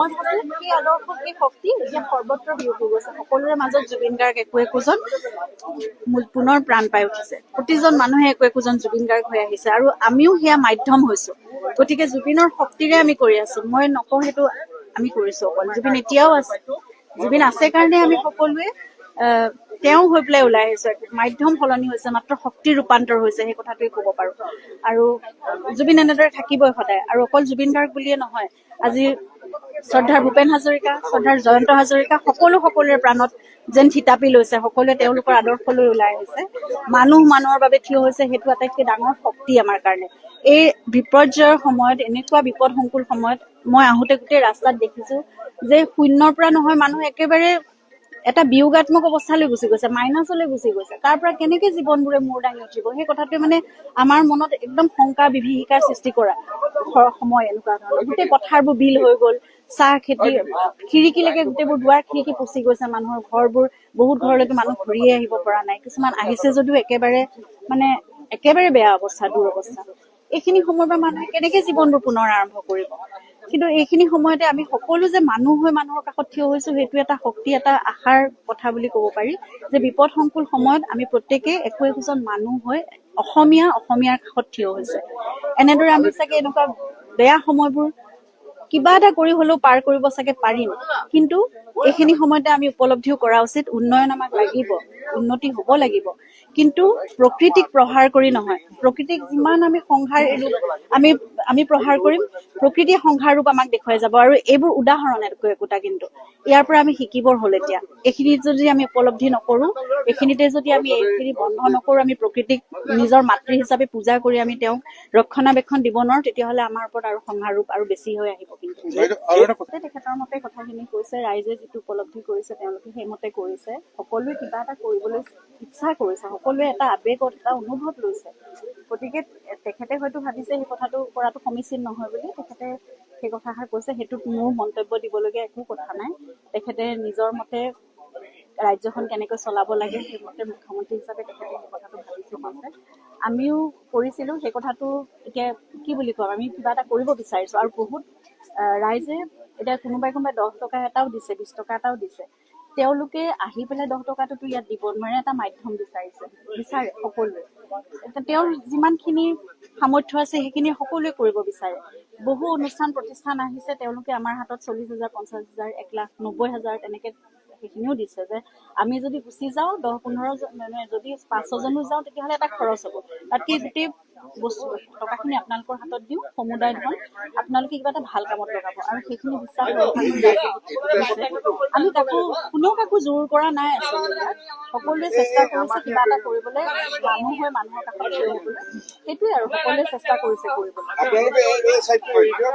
মই ভাবো সেই আদৰ্শ, সেই শক্তি এতিয়া সৰ্বত্ৰ বিয়পি গৈছে। সকলোৰে মাজত জুবিন গাৰ্গ একো একোজন পুনৰ প্ৰাণ পাই উঠিছে। প্ৰতিজন মানুহে একো একোজন জুবিন গাৰ্গ হৈ আহিছে আৰু আমিও সেয়া মাধ্যম হৈছো। গতিকে জুবিনৰ শক্তিৰে আমি কৰি আছো। মই নকওঁ সেইটো আমি কৰিছো অকল। জুবিন এতিয়াও আছে। জুবিন আছে কাৰণে আমি সকলোৱে তেওঁ হৈ পেলাই ওলাই আহিছো। মাধ্যম সলনি হৈছে মাত্ৰ, শক্তিৰ ৰূপান্তৰ হৈছে, সেই কথাটোৱে ক'ব পাৰো। আৰু জুবিন এনেদৰে থাকিবই সদায়। আৰু অকল জুবিন গাৰ্গ বুলিয়ে নহয়, আজি শ্ৰদ্ধাৰ ভূপেন হাজৰিকা, শ্ৰদ্ধাৰ জয়ন্ত হাজৰিকা, সকলো সকলোৰে প্ৰাণত যেন থিতাপি লৈছে। সকলোৱে তেওঁলোকৰ আদৰ্শ লৈ ওলাই আহিছে। মানুহ মানুহৰ বাবে থিয় হৈছে, সেইটো আটাইতকৈ ডাঙৰ শক্তি আমাৰ কাৰণে এই বিপৰ্যয়ৰ সময়ত। এনেকুৱা বিপদ সংকুল সময়ত মই আহোঁতে গোটেই ৰাস্তাত দেখিছো যে শূন্যৰ পৰা নহয়, মানুহ একেবাৰে এটা বিয়োগাত্মক অৱস্থালৈ গুচি গৈছে, মাইনাছলৈ গুচি গৈছে। তাৰ পৰা কেনেকে জীৱনবোৰে মূৰ দাঙি উঠিব, সেই কথাটোৱে মানে আমাৰ মনত একদম শংকা বিভীষিকাৰ সৃষ্টি কৰা সময়। এনেকুৱা ধৰণৰ গোটেই পথাৰবোৰ বিল হৈ গ'ল, চাহ খেতি, খিৰিকীলৈকে গোটেইবোৰ দুৱাৰ খিৰিকী পচি গৈছে। মানুহৰ ঘৰবোৰ, বহুত ঘৰলৈতো মানুহ ঘূৰিয়ে আহিব পৰা নাই। কিছুমান আহিছে যদিও একেবাৰে মানে একেবাৰে বেয়া অৱস্থা, দুৰৱস্থা। এইখিনি সময়ৰ পৰা মানুহে কেনেকে জীৱনবোৰ পুনৰ আৰম্ভ কৰিব? কিন্তু এইখিনি সময়তে আমি সকলো যে মানুহ হৈ মানুহৰ কাষত থিয় হৈছো, সেইটো এটা শক্তি, এটা আশাৰ কথা বুলি ক'ব পাৰি যে বিপদ সংকুল সময়ত আমি প্ৰত্যেকেই একো একোজন মানুহ হৈ অসমীয়া অসমীয়াৰ কাষত থিয় হৈছে। এনেদৰে আমি চাগে এনেকুৱা বেয়া সময়বোৰ কিবা এটা কৰি হলেও পাৰ কৰিব চাগে পাৰিম। কিন্তু এইখিনি সময়তে আমি উপলব্ধিও কৰা উচিত, উন্নয়ন আমাক লাগিব, উন্নতি হ'ব লাগিব, কিন্তু প্ৰকৃতিক প্ৰহাৰ কৰি নহয়। প্ৰকৃতিক যিমান আমি সংহাৰ ৰূপ আমি প্ৰহাৰ কৰিম, প্ৰকৃতিয়ে সংহাৰ ৰূপ আমাক দেখুৱাই যাব। আৰু এইবোৰ উদাহৰণ একো একোটা। কিন্তু ইয়াৰ পৰা আমি শিকিবৰ হ'ল এতিয়া। এইখিনিত যদি আমি উপলব্ধি নকৰো, এইখিনিতে যদি আমি এইখিনি বন্ধ নকৰো, আমি প্ৰকৃতিক নিজৰ মাতৃ হিচাপে পূজা কৰি আমি তেওঁক ৰক্ষণাবেক্ষণ দিব নোৱাৰো, তেতিয়াহ'লে আমাৰ ওপৰত আৰু সংহাৰ ৰূপ আৰু বেছি হৈ আহিব। কিন্তু বাইদেউ, আৰু এটা কথা। তেখেতৰ মতে কথাখিনি কৈছে। ৰাইজে যিটো উপলব্ধি কৰিছে, তেওঁলোকে সেইমতে কৰিছে। সকলোৱে কিবা এটা কৰিবলৈ ইচ্ছা কৰিছে, সকলোৱে এটা আৱেগত এটা অনুভৱ লৈছে। গতিকে তেখেতে হয়তো ভাবিছে সেই কথাটো কৰাটো সমীচীন নহয় বুলি তেখেতে সেই কথাষাৰ কৈছে। সেইটোত মোৰ মন্তব্য দিবলগীয়া একো কথা নাই। তেখেতে নিজৰ মতে ৰাজ্যখন কেনেকৈ চলাব লাগে, সেইমতে মুখ্যমন্ত্ৰী হিচাপে তেখেতে সেই কথাটো ভাবিছে, কৈছে। আমিও কৰিছিলো সেই কথাটো। এতিয়া কি বুলি কম, আমি কিবা এটা কৰিব বিচাৰিছো আৰু বহুত ৰাইজে এতিয়া কোনোবাই কোনোবাই 10 টকা এটাও দিছে, 20 টকা এটাও দিছে। তেওঁলোকে আহি পেলাই 10 টকাটোতো ইয়াত দিব নোৱাৰে, এটা মাধ্যম বিচাৰিছে, বিচাৰে সকলোৱে। এতিয়া তেওঁৰ যিমানখিনি সামৰ্থ্য আছে, সেইখিনি সকলোৱে কৰিব বিচাৰে। বহু অনুষ্ঠান প্ৰতিষ্ঠান আহিছে, তেওঁলোকে আমাৰ হাতত 40 হাজাৰ, 50 হাজাৰ, 1 লাখ 90 হাজাৰ তেনেকে সেইখিনিও দিছে যে আমি যদি গুচি যাওঁ, 10-15 মানে যদি পাঁচ ছজনো যাওঁ, তেতিয়াহ'লে এটা খৰচ হ'ব। তাতকে গোটেই বস্তু টকাখিনি আপোনালোকৰ হাতত দিওঁ, সমুদায় ধন, আপোনালোকে কিবা এটা ভাল কামত লগাব। আৰু সেইখিনি বিশ্বাস ৰক্ষা কৰি ৰাইজে দিছে। আমি কাকো, কোনেও কাকো জোৰ কৰা নাই আচলতে ইয়াত। সকলোৱে চেষ্টা কৰিছে কিবা এটা কৰিবলৈ, মানুহ হৈ মানুহৰ কাষত থিয় হ'বলৈ। সেইটোৱে আৰু সকলোৱে চেষ্টা কৰিছে কৰিবলৈ। আপোনালোকে এই চাইডটো এৰি দিয়ক।